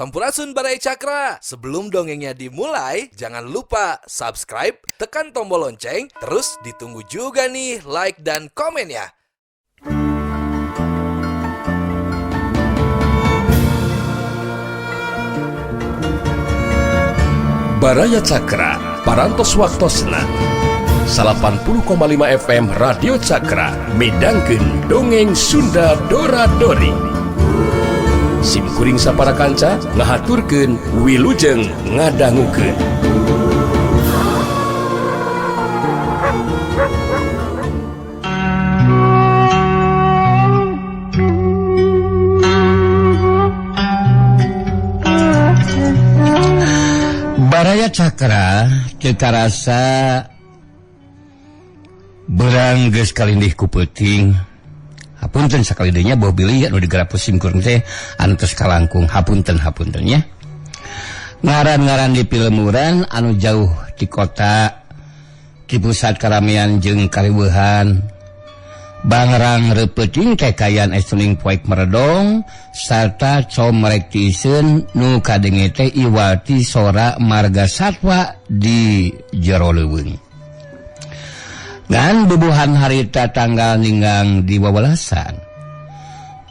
Sampurasun, Baraya Cakra. Sebelum dongengnya dimulai, jangan lupa subscribe, tekan tombol lonceng, terus ditunggu juga nih like dan komennya. Baraya Cakra, Parantos Waktosna 80,5 FM Radio Cakra midangkeun Dongeng Sunda Dora Dori. Sim kuring sapara kanca ngahaturkeun wilujeng ngadangukeun. Baraya Cakra teu karasa berang geus kalindih ku peuting. Hapunten sakali deui nya boh bilih anu digarap sim kuring teh anu tos kalangkung, hapunten hapunten nya. Ngaran-ngaran di pilemuran anu jauh di kota di pusat karamean jeung kariweuhan. Bangrang reupeting teh kayan estuning poek meredong sarta comrek tiiseun nu kadenge teh iwati sora marga satwa di jero leuweung. Ngan bubuhan harita tanggal ninggang di wawalasan.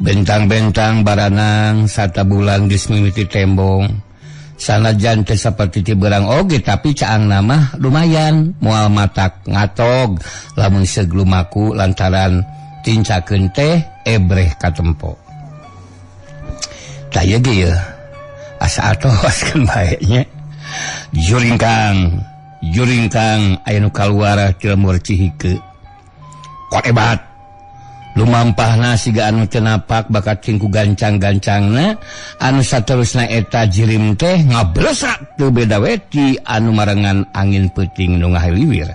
Bentang-bentang baranang sarta bulan geus mimiti tembong. Sanajan teh saperti ti beurang oge tapi caang nama lumayan moal matak ngatog lamun seglumaku lantaran tincakeun teh ebreh katempo. Tah ieu ge yeuh asa atos keun bae nya. Juringkang juringkang aya nu kaluar ti lembur Cihike. Korebat lumampahna siga anu teu napak bakat cingku gancang-gancangna anu saterusna eta jirim teh ngablesak teu beda we ti anu marengan angin peuting nu ngahiliwir.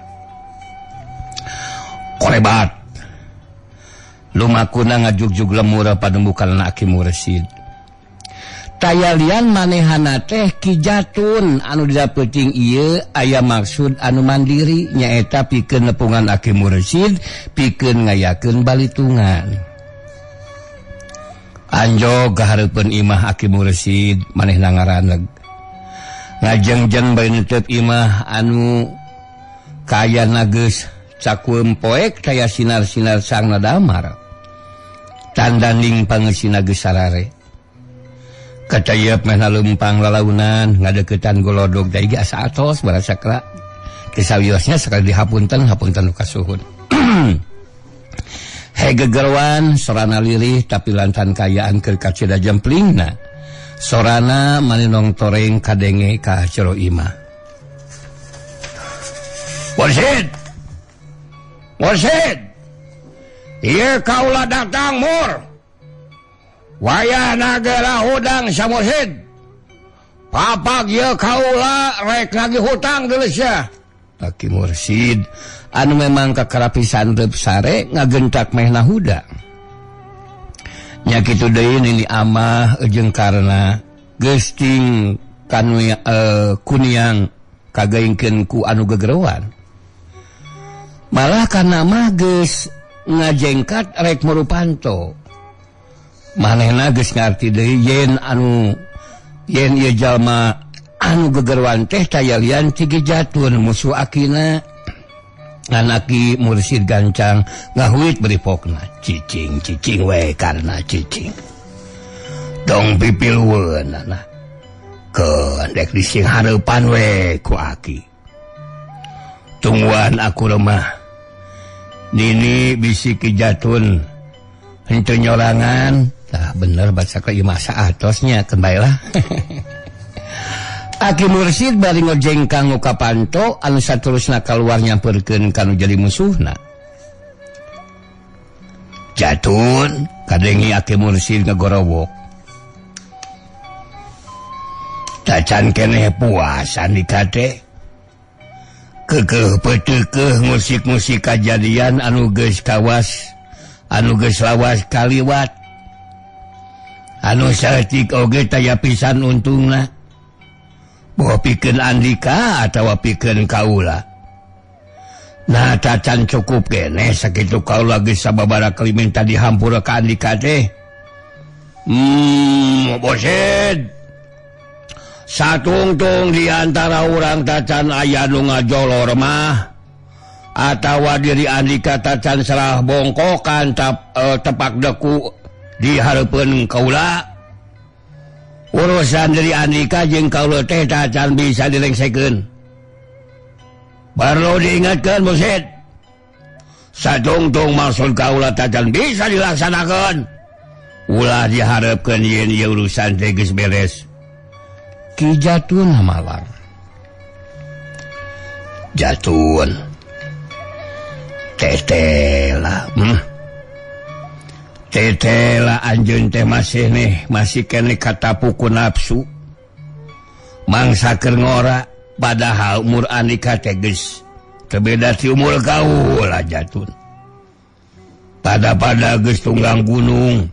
Korebat lumakuna ngajugjug lemur padembukan Aki Mursid. Tayalian manehana teh Ki Jatun anu dina peuting ieu aya maksud anu mandiri nyaeta pikeun nepungan Aki Mursid pikeun ngayakeun balitungan. Anjog kahareupeun imah Aki Mursid manehna ngaraneg. Ngajengjeng bari neuteup imah anu kayana geus cakueum poek kaya sinar-sinar sangna damar. Tandanding pangeusina geus sarare. Kacayep meh lempang lalaunan ngadeukeutan golodog da ieu asa atos barasakra. Kisawiosnya sekali dihapunten hapunten nu kasuhun. He gegerwan sorana lirih tapi lantan kayaan keur kacida jemplingna. Sorana maninong toreng kadenge ka jero imah. Mursid! Mursid! Ieu kaula datang mur. Wayah nagara hudang samursid. Papak ye kaula rek lagi hutang deuleuh. Aki Mursid anu memang kakarapisan reup sare ngagentak mehna hudang. Nya kitu deui nini amah jeung karna geus ting kanu kuniang kagaingkeun ku anu gegerowan. Malah kana mah geus ngajengkat rek merupanto. Manehna geus ngarti deui yen anu yen ieu jalma anu gegerwan teh tayalian ti Ki Jatun musuh akina. Ngan Aki Mursid gancang ngahuit beri pokna cicing cicing we karena cicing. Dong pipilueun nah. Keun dek dising hareupan we ku aki. Tungguan aku remah. Nini bisi Ki Jatun henteu nyorangan. Tah bener baca ka ieu masa atosnya keun bae lah. Aki Mursid bari ngojengkang ka panto anu saterusna kaluar nyamperkeun kanu jadi musuhna. Jatun kadengi Aki Mursid ngagorowok. Tacan keneh puas andika teh. Keukeuh peuteukeuh musik-musik kajadian anu geus kawas anu geus lawas kaliwat. Anu saeutik oge taya pisan untungna. Boh pikeun andika atawa pikeun kaula. Nah tacan cukup keneh sakitu kaula geus sababaraha kali minta dihampura ka andika teh. Bosid. Satungtung di antara urang tacan aya nu ngajolor mah atawa diri Andika tacan salah bongkokan tepak deku di hareupeun kaula. Urusan diri Andika jeung kaula teh tacan bisa dilengsekeun. Perlu diingatkan Mursid, satungtung maksud kaula tacan bisa dilaksanakan. Ulah diharapkeun yen ieu urusan teh geus beres. Ki Jatun malang. Jatun. Tetela. Tetela anjeun teh masih nih, masih keneh katapu ku nafsu. Mangsa keur ngora padahal umur Andika teh geus teu beda ti umur kaula Jatun. Pada-pada geus tunggang gunung.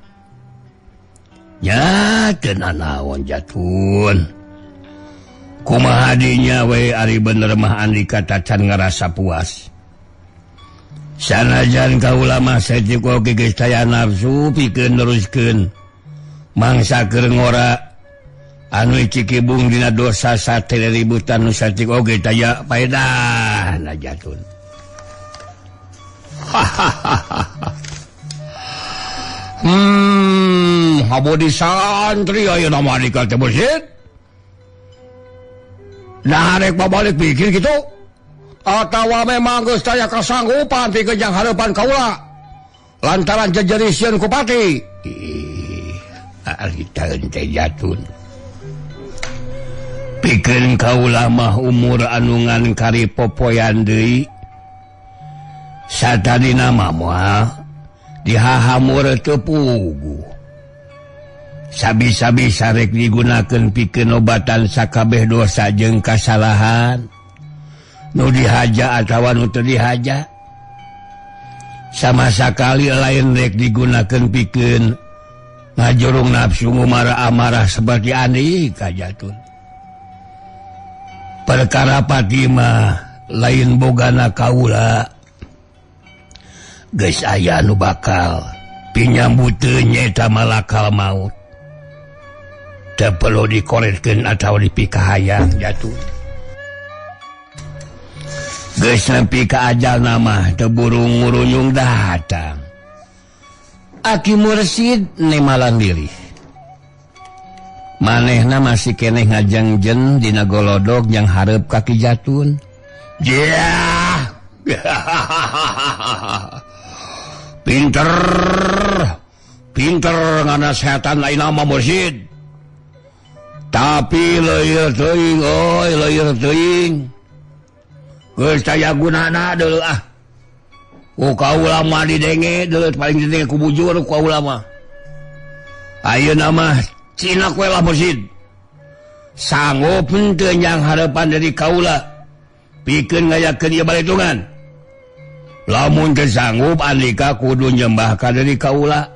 Nya teu nanaon Jatun. Kumaha dinya we ari bener mah Andika tacan ngarasa puas. Sanajan kaula mah saeutik oge geus taya nafsu pikeun neruskeun mangsa keur ngora anu cikibung dina dosa satriributan nu saeutik oge taya paedahna Jatun. Habodi santri ayeuna mah Andika teh Mursid. Nah rek babalik pikir gitu atawa memang geus taya kasanggupan pikeun jang hareupan kaula lantaran jejerisieun ku pati. Ih, ari taeun teh Jatun. Pikeun kaula mah umur anu ngan kari popoyan deui. Satadina mah moal dihahamur teu puguh. Sabi-sabi sarek digunakeun pikeun obatan sakabeh dosa jeung kasalahan nu dihaja atawa nu teu dihaja. Sama sakali lain rek digunakeun pikeun ngajurung nafsu ngumara amarah seperti Andika Jatun. Perkara Fatimah lain bogana kaula geus aya nu bakal pinyambuteun nyaeta malakal maut. Teu perlu dikoretkeun atawa dipikahayang Jatun. Geus nepi ka ajalna mah teu burung ngurunyung datang. Aki Mursid nemalan diri. Manehna masih keneh ngajengjen dina golodog yang hareup ka Ki Jatun. Yeah. Pinter. Pinter nganasehatan lain mah Mursid. Tapi leueur teuing euy, leueur teuing. Geus taya gunana deuleu ah. Ku kaula mah didenge deuleu paling didenge ku bujur ku kaula mah. Ayeuna mah cina we lah Mursid. Sanggup henteu nyang hareupan dari kaula pikeun ngayakeun ieu baletungan. Lamun teu sanggup Andika kudu nyembah ka dari kaula.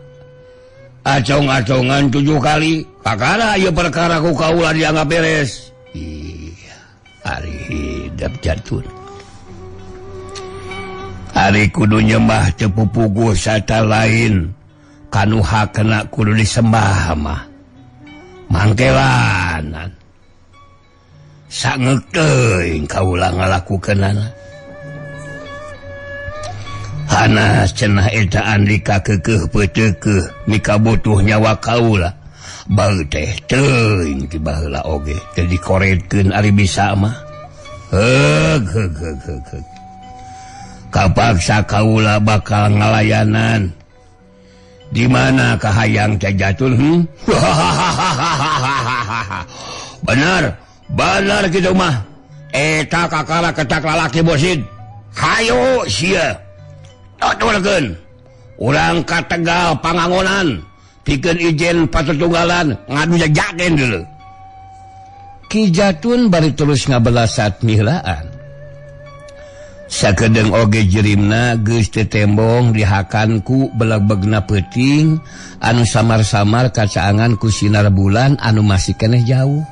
Acong-acongan 7 kali. Pakara ieu perkara ku kaula dianggap beres. Ih, ari hidep Jatun. Ari kudu nyembah teu pupuguh sata lain kanu hakna kudu disembah mah. Mangkelanan. Sangeuk teuing kaula ngalakukeunana. Hanas cenah eta Andika keukeuh peuteukeuh mika butuh nyawa kaula. Bau teh teuing ti baheula oge teu dikoretkeun ari bisa mah. Heug heug heug heug. Kapaksa kaula bakal ngalayanan. Di mana kahayang teh Jatun? Bener, bener kitu mah. Eta kakara ketak lalaki Mursid. Hayu sia. Tuturkeun. Urang ka Tegal Pangangonan pikeun ijen patutunggalan ngadu jajakeun dulu. Ki Jatun bari terus ngabelasat mihlaan. Sakedeung oge jerimna geus teu tembong dihakan ku belegbegna peuting anu samar-samar kacaangan ku sinar bulan anu masih keneh jauh.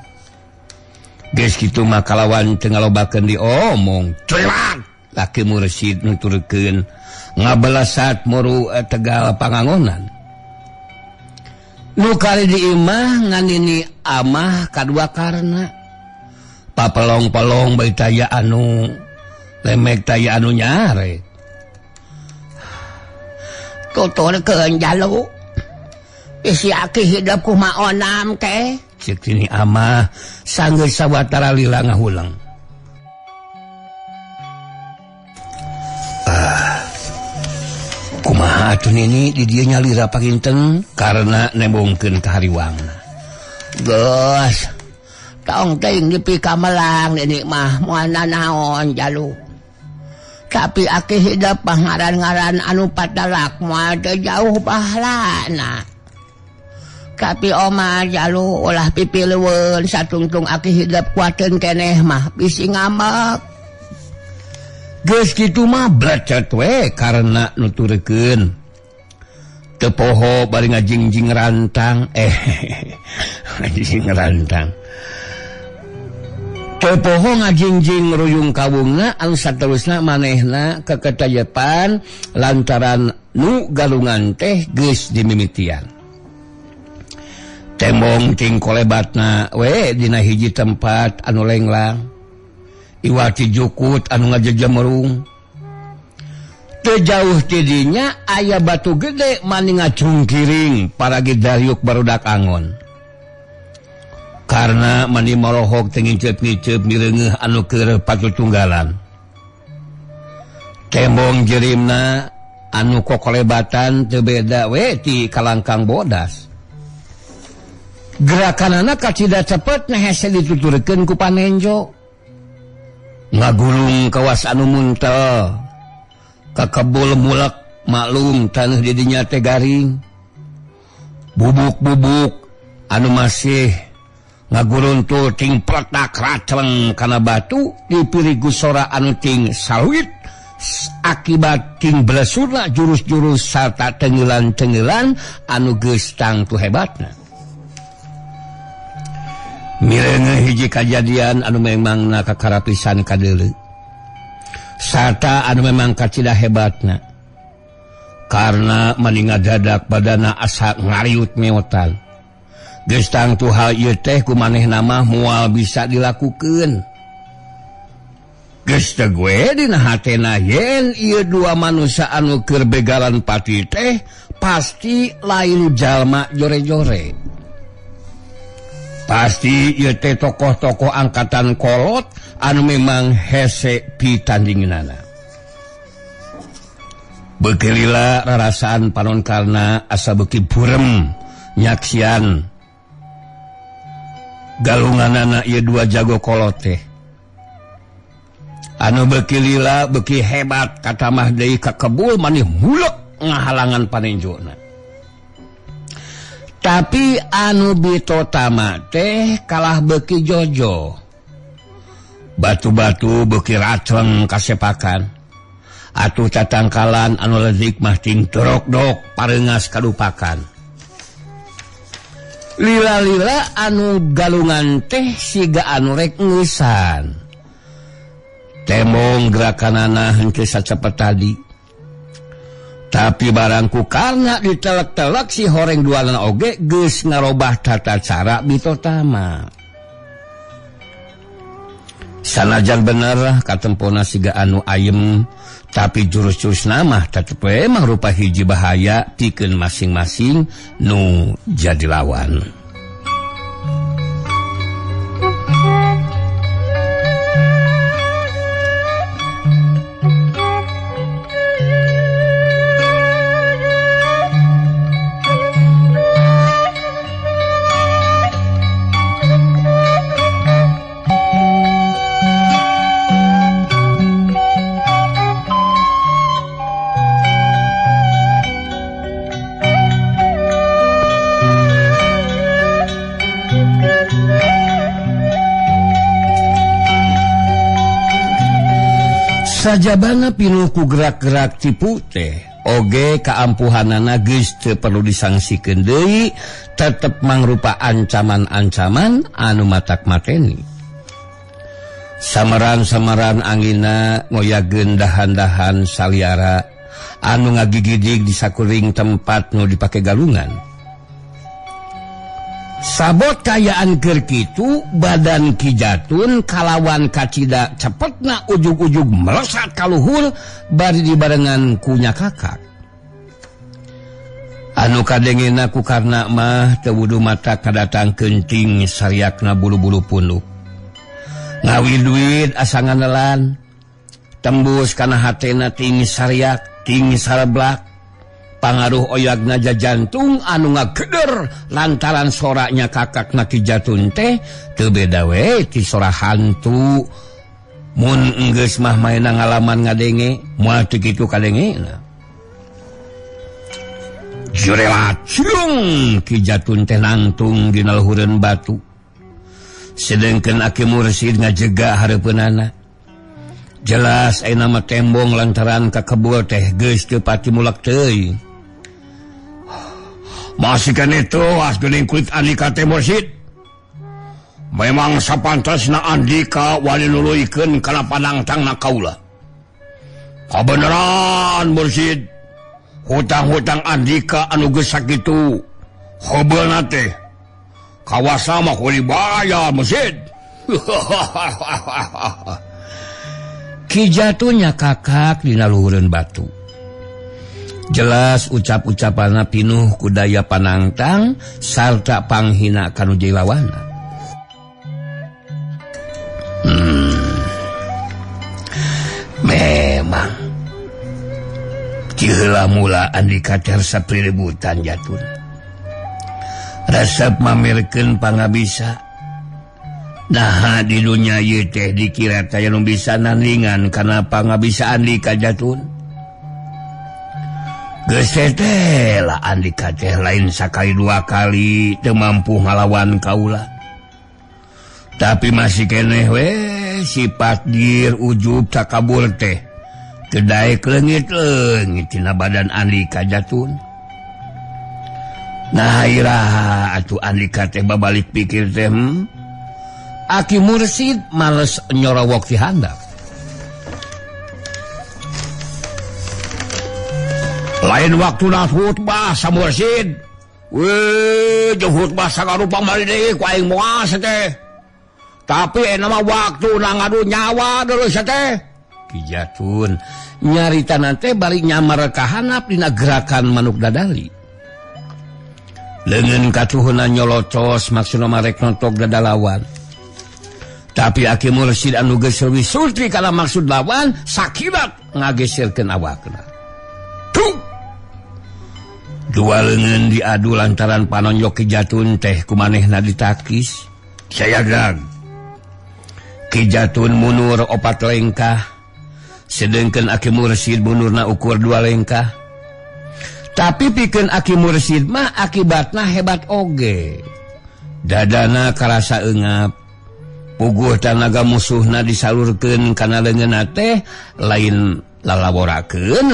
Geus kitu mah kalawan teu ngalobakeun diomong. Culak laki Mursid nuturkeun ngabelasat muru Tegal Pangangonan. Nu kali di imah nganini amah kadua karna. Papelong-pelong bae taya anu lemek taya anu nyare. Tuturkeun jalu. Bisi aki hidup kumaha onam teh. Ceuk Nini Amah sanggeus sawatara lila ngahuleng. Kumaha atuh Nini di dieu nyalira paginten karena nembongkeun ka hariwangna. Geus tong teuing dipikamelang Nini mah moal nanaon jalu. Tapi aki hidup mah ngaran-ngaran anu patalak moal teu jauh pahalana. Tapi oma jalu ulah pipilueun satungtung aki hidup kuateun keneh mah bisi ngambek. Geus kitu mah blecet we karena nuturkeun. Teu poho bari ngajingjing rantang ngajingjing rantang. Teu poho ngajingjing ruyung kawungna anu saterusna manehna keketajepan lantaran nu galungan teh geus dimimitian. Tembong ting kolebatna we dina hiji tempat anu lenglang. Iwati jukut anu ngajejemerung. Teu jauh tidinya aya batu gede mani ngacungkiring paragi dariuk barudak angon. Karena mani morohok teu nginceup-nginceup mireungeuh anu keur patutunggalan. Tembong jerimna anu kokolebatan teu beda we ti kalangkang bodas. Gerakanana kacida cepet nah hese dituturkeun ku panenjo. Ngagulung kawas anu muntel kakebul mulek maklum taneuh di dinya teh garing. Bubuk-bubuk anu masih ngaguruntul ting pletak racleng kana batu dipirigu sora anu ting saluit akibat ting blesurna jurus-jurus sarta tengelan-tengelan anu geus tangtu hebatna. Mireuneuh hiji kajadian anu memangna kakarapisan kadeuleu sarta anu memang kacida hebatna karena mani ngadadak badana asa ngariut meotan. Geus tangtu hal ieu teh ku manehna mah moal bisa dilakukeun. Geus teu gue dina hatena yen ieu dua manusia anu keur begalan pati teh pasti lain jalma jore-jore. Pasti ieu teh tokoh-tokoh angkatan kolot anu memang hese pitandinganana. Beuki lila rarasaan panon karna asa beuki burem nyaksian galunganana ieu dua jago kolot teh. Anu beuki lila beuki hebat katamah deui kakebul manih mulek ngahalangan panenjona. Tapi anu bitotama teh kalah beuki jojo. Batu-batu beuki racleng kasepakan. Atuh tatangkalan anu ledik mah ting dorok-dok pareungas kadupakan. Lila-lila anu galungan teh siga anu rek ngeusan. Tembong gerakanana henteu sacepet tadi. Tapi barangku karena ditelek-telek si horeng dualana oge geus ngarobah tata cara bitotama. Sanajan bener katempona siga anu ayem, tapi jurus-jurus nama tetep we mangrupa hiji bahaya pikeun masing-masing nu jadi lawan. Sajabana pinuh ku gerak-gerak tipu teh oge kaampuhanana geus teu perlu disangsikeun deui, tetep mangrupa ancaman-ancaman anu matak mateni. Samaran-samaran angina ngoyageun dahan-dahan saliara anu ngagigidig di sakuring tempat nu dipake galungan. Sabot kayaan keur kitu badan Ki Jatun kalawan kacida cepetna ujug-ujug melesat ka luhur bari dibarengan ku nyakakak. Anu kadengena ku Karna mah teu wudu mata kadatang kenting sariakna bulu-bulu punduk. Ngawid-wid asa nganelan tembus kana hatena ting sariak ting sareblak. Pangaruh oyagna jajantung anu ngageder lantaran soraknya kakakna Ki Jatun teh teu beda we ti sora hantu. Mun enggeus mah maena ngalaman ngadenge moal teu kitu kadengena. Jurelat ciung Ki Jatun teh nangtung dina luhureun batu. Sedengkeun Aki Mursid ngajega hareupeunana. Jelas ayeuna mah tembong lantaran kakebul teh geus teu pati mulak teuing. Masih kene tewas geuning kulit Andika teh Mursid. Memang sapantasna Andika wani nuluykeun kana panangtangna kaula. Kabeneran Mursid. Hutang-hutang Andika anu geus sakitu hobeulna teh kawasa mah kudu dibayar Mursid. Ki Jatun nyakakak dina luhureun batu. Jelas ucap-ucapanna pinuh ku daya panangtang sarta panghina kanu jadi lawanna. Memang ciheula mula Andika teh resep riributan Jatun. Resep mamirkeun pangabisa. Naha di dunya ieu teh dikira teh nu bisa nandingan kana pangabisa Andika Jatun. Geus teh lah Andika teh lain sakali dua kali teu mampu ngalawan kaula. Tapi masih keneh we sifat gir ujub takabur teh teu daek leungit-leungit tina badan Andika Jatun. Nah iraha atuh Andika teh babalik pikir teh Aki Mursid males nyorowok ti handap. Lain waktu na khutbah sa Mursid. Weh, jeung khutbah sagarupa mari deui ku aing moal teh. Tapi eta mah waktu na ngadu nyawa deuleu teh. Ki Jatun nyaritana teh bari nyamar ka handap dina gerakan manuk dadali. Leungeun katuhuna nyolocos maksudna marek nontok dadalawan. Tapi Aki Mursid anu geus leuwih sultri kana maksud lawan sakibat ngageserkeun awakna. Tuk! Dua leungeun diadu lantaran panonjok Ki Jatun teh kumanehna ditakis. Sayagang. Ki Jatun mundur 4 lengkah, sedengkeun Aki Mursid mundurna ukur 2 lengkah. Tapi pikeun Aki Mursid mah akibatna hebat oge. Dadana karasa eungap. Puguh tanaga musuhna disalurkeun kana leungeunna teh lain lalaborakeun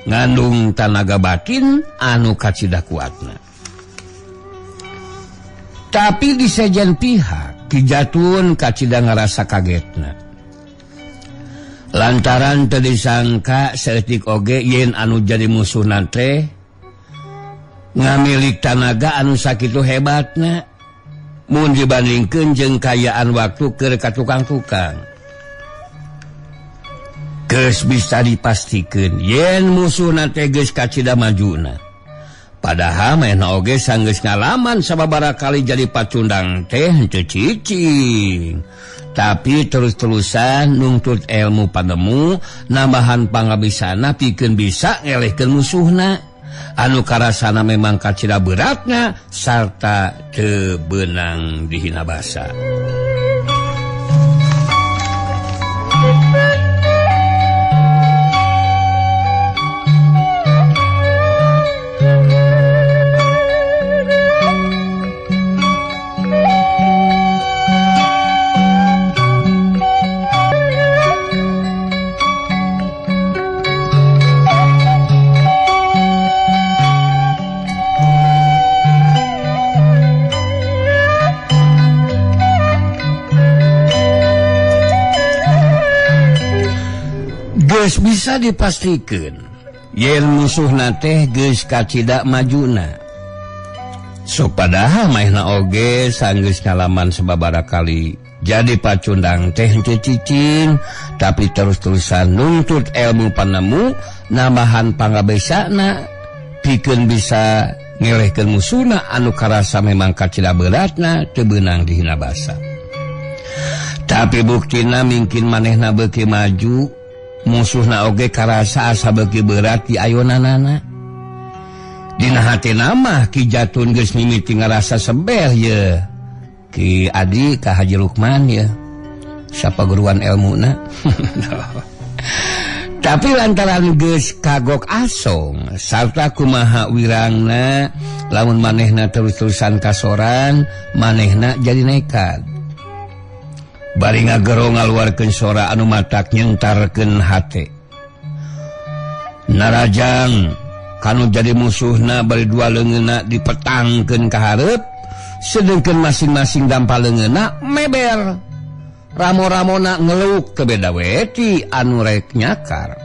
ngandung tanaga batin anu kacida kuatna. Tapi di sejen pihak Ki Jatun kacida ngarasa kagetna. Lantaran teu disangka saeutik oge yen anu jadi musuhna teh ngamilik tanaga anu sakitu hebatna mun dibandingkeun jeung kayaan waktu keur ka tukang-tukang. Geus bisa dipastikeun yen musuhna teh geus kacida majuna. Padahal manehna oge sanggeus ngalaman sababaraha kali jadi pacundang teh henteu cicing. Tapi terus-terusan nungtut ilmu panemu nambahan pangabisana pikeun bisa ngelehkeun musuhna. Anu karasana memang kacida beratna sarta teu beunang dihina basa. Geus bisa dipastikan yen musuhna teh geus kacida majuna. Sok padahal maehna oge sanggeus ngalaman sababaraha kali jadi pacundang teh henteu cicing, tapi terus-terusan nuntut ilmu panemu nambahan pangabesana pikeun bisa ngelehkeun musuna anu karasa memang kacida beratna teu beunang dihina basa. Tapi buktina mungkin manehna beuki maju, musuhna oge karasa asa beuki berat di ayonanana. Dina hatina mah Ki Jatun geus mimiti ngarasa sebel ye. Ki Adi ka Haji Lukman ye. Sapaguruan elmuna. Tapi lantaran geus kagok asong sarta kumaha wirangna lamun manehna terus-terusan kasoran, manehna jadi nekat. Bari ngagero ngaluarkeun sora anu matak nyentarkeun hate. Narajang kanu jadi musuhna bari dua leungeunna dipetangkeun ka hareup, sedengkeun masing-masing dampal leungeunna meber. Ramo-ramona ngeluk teu beda weti anu rek nyakar.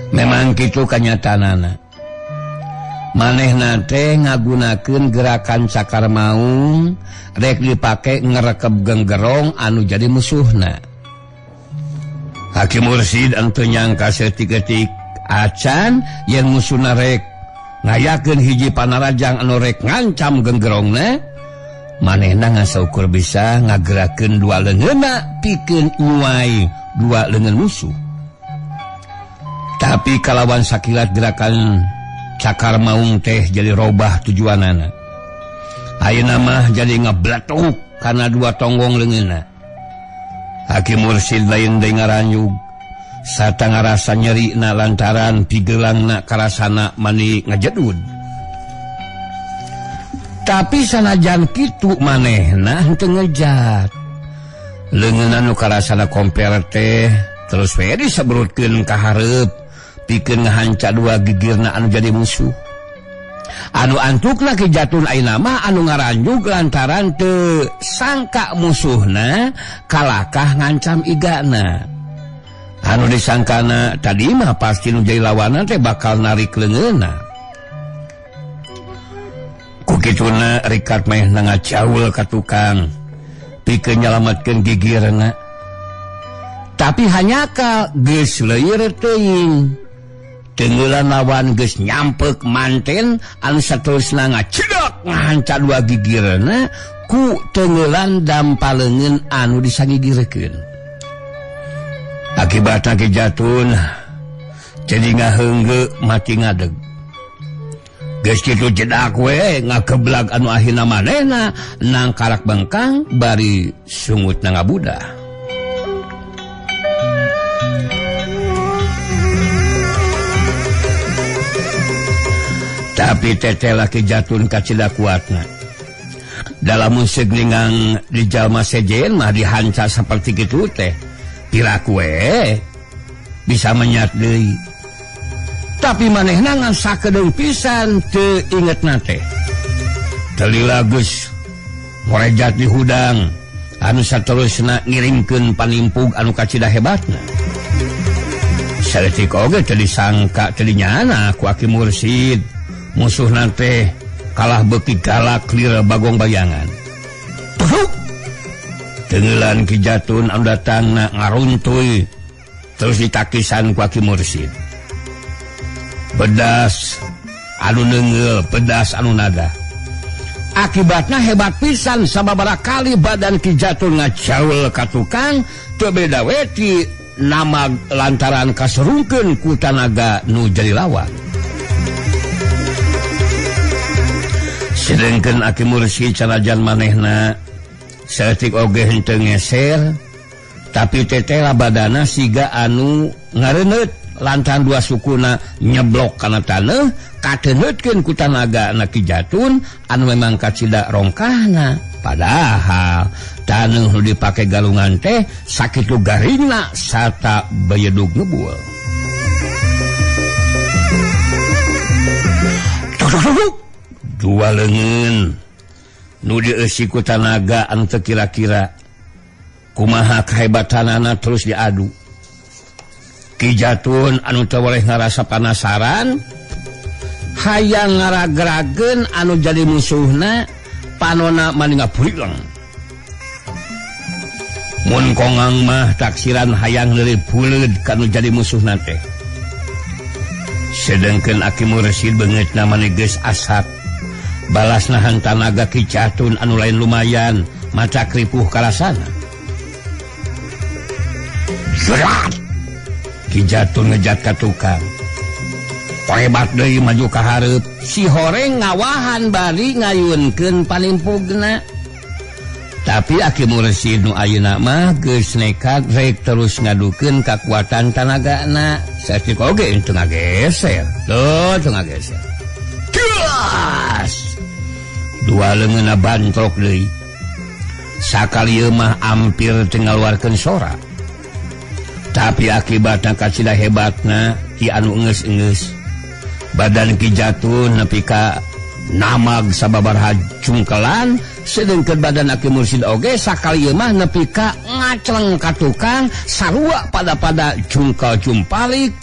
Memang kitu kanyataanana. Manehna teh ngagunakeun gerakan cakar maung rek dipake ngerekeb genggerong anu jadi musuhna. Hakim Mursid anu teu nyangka saeutik-eutik acan yen musuhna rek ngayakeun hiji panarajang anu rek ngancam genggerongna, manehna ngasaukur bisa ngagerakeun dua leungeunna pikeun nyuai dua leungeun musuh. Tapi kalawan sakilat gerakan cakar maung teh jadi robah tujuanana. Ayeuna mah jadi ngebletuk kana dua tonggong leungeunna. Hakim Mursid lain deui ngaranjug sarta ngarasa nyerina lantaran pigelangna karasana mani ngajedud. Tapi sanajan kitu manehna henteu ngejat. Leungeunna nu karasana komper teh terus we disebrutkeun ka hareup pikeun ngahanca dua gigirna anu jadi musuh. Anu antukna Ki Jatun ayeuna mah anu ngaranjug lantaran teu sangka musuhna kalakah ngancam igana. Anu disangkana tadi mah pasti nu jadi lawanan teh bakal narik leungeunna. Ku kituna rikat manehna ngacaul ka tukang pikeun nyalametkeun gigirna. Tapi hanyakal geus leueur teuing. Tenggelan lawan geus nyampek manten anu saterusna ngacidok ngahanca dua gigirna ku tenggelan dampaleungeun anu disagigirekeun. Akibatna Ki Jatun jadi ngaheunggeuk mati ngadeg. Geus kitu jedak we ngageblag anu akhirna manehna nangkarak bengkang bari sungutna ngabudah. Tapi teteh Ki Jatun kacida kuatna. Dalam musik ningang di jalma sejen mah dihanca seperti kitu teh. Piraku we bisa menyat deui. Tapi manehna ngan sakedeung pisan teu ingetna teh. Telila geus morejat di hudang anu saterusna ngiringkeun panimpug anu kacida hebatna. Saeutik oge teu disangka teu dinyana ku Aki Mursid. Musuhna teh kalah beuki galak lir bagong bayangan. Pruk! Tenggelan Ki Jatun anu datangna ngaruntuy terus ditakisan ku Aki Mursid. Pedas anu neunggeul, pedas anu nada. Akibatna hebat pisan sababaraha kali badan Ki Jatun ngacaul ka tukang teu beda we ti nama lantaran kaserungkeun ku tanaga nu jadi lawan. Sedengkeun Aki Mursid sanajan manehna saeutik oge henteu ngeser, tapi teteh badana siga anu ngareuneup lantaran dua sukuna nyeblok kana taneuh kateuneukeun ku tanaga na Ki Jatun anu memang kacida rongkahna. Padahal taneuh nu dipake galungan teh sakitu garingna sarta bayedug ngebul. Dua leungeun nu dieusi ku tanaga anu teu kira-kira kumaha kahebatanana terus diadu. Ki Jatun anu teu boleh ngarasa panasaran Hayang ngaragrageun anu jadi musuhna panona mani ngaburileng. Mun kongang mah taksiran hayang leureut buleud kanu jadi musuhna teh. Sedengkeun Aki Mursid beungeutna mani geus asak. Balas nahan tanaga Ki Jatun anu lain lumayan maca kripuh kalasana. Jerat! Ki Jatun ngejat ka tukang. Hebat deui maju ka hareup. Si horeng ngawahan bari ngayunkeun panimpugna. Tapi Aki Mursid nu ayeuna mah geus nekat rek terus ngadukeun kakuatan tanagana. Saeutik oge teu ngageser. Tuh teu ngageser. Gas! Dua leungeunna bantrok deui. Sakali ieu mah ampir teu ngaluarkeun sora. Tapi akibatna kacida hebatna ki anu enggeus-enggeus. Badan Ki Jatun nepi ka namag sababaraha cungkelan, sedengkeun badan Aki Mursid oge sakali ieu mah nepi ka ngacleng ka tukang sarua pada-pada jungkal jumpalik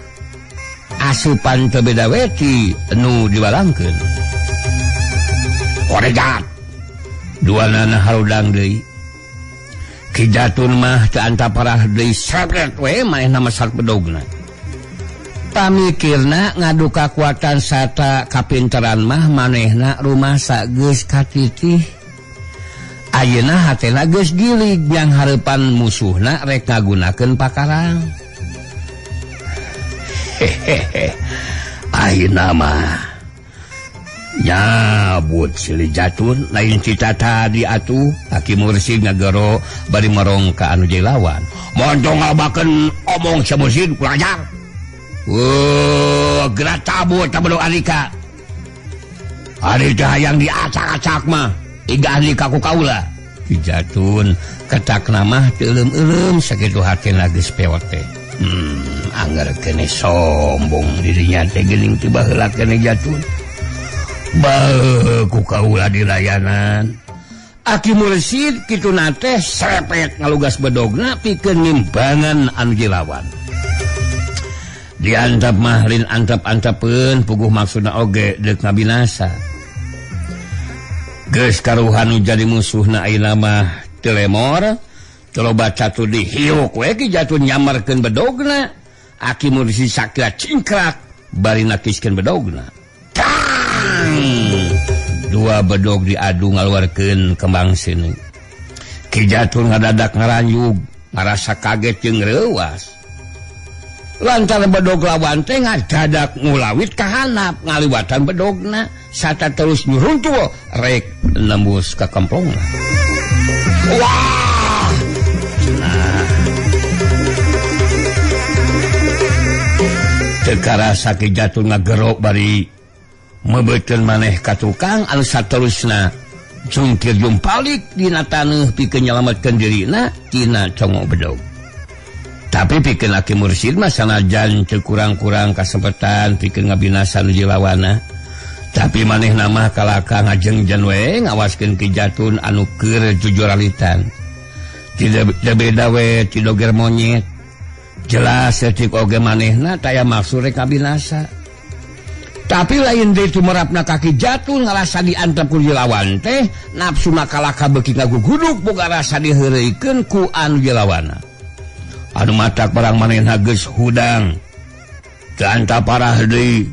asupan teu beda weti nu diwalangkeun. Koregat duanana harudang deui. Ki Jatun mah teu antaparah deui sebret we manehna masar bedogna. Pamikirna ngadu kakuatan sata kapinteran mah manehna rumasa geus katitih. Ayeuna hatena geus gilig yang hareupan musuhna rek ngagunakeun pakarang. Hehehe. Ayeuna mah nyabut silih Jatun lain cita tadi atuh. Aki Mursid ngagero bari merong ka anu jadi lawan. Montong ngabakeun omong si Mursid kurang ajar. Wah, gerak cabut tabelok Andika. Andika hayang diacak-acak mah. Iga Andika ku kaula. Ki Jatun ketak mah teu euleum-euleum sakitu hatena geus pewot teh. Angger keneh sombong dirinya teh geuning ti baheula keneh Jatun. Bae ku kaula dilayanan. Aki Mursid kituna teh serepet ngalugas bedogna pikeun nimbangan anu jilawan. Diantap mah lin antap-antapeun puguh maksudna oge deuk ngabinasa. Geus karuhan nu jadi musuhna ayeuna mah teu lemor, teu loba catu dihiuk we Ki Jatun nyamarkeun bedogna. Aki Mursid sakira cingkrak bari nakiskeun bedogna. Tang! Dua bedog diadu ngaluarkeun kembang seuneu. Ki Jatun ngadadak ngaranjug, ngarasa kaget jeung reuwas. Lantaran bedog lawan teh ngadadak ngulawit ka handap ngaliwatan bedogna sata terus nyuruntul rek nembus ka kemplongna. Wah! Nah. Teu karasa Ki Jatun ngagerok bari meubeutkeun maneh ka tukang anu saterusna jungkir jumpalik dina taneuh pikeun nyalametkeun dirina tina congok bedog. Tapi pikeun Aki Mursid mah sanajan teu kurang-kurang kasempetan pikeun ngabinasa nu jilawana. Tapi manehna mah kalaka ngajengjen we ngawaskeun Ki Jatun anu keur jujuralitan. Tidak beda we ti doger monyet. Jelas saeutik oge manehna taya maksud rek ngabinasa. Tapi lain deui tumerapna ka Ki Jatun ngarasa diantep ku jilawan teh nafsuna kalaka beuki ngaguguduk boga rasa diheureuykeun ku anu jilawana. Anu matak barang manehna geus hudang. Teu anta parah deui.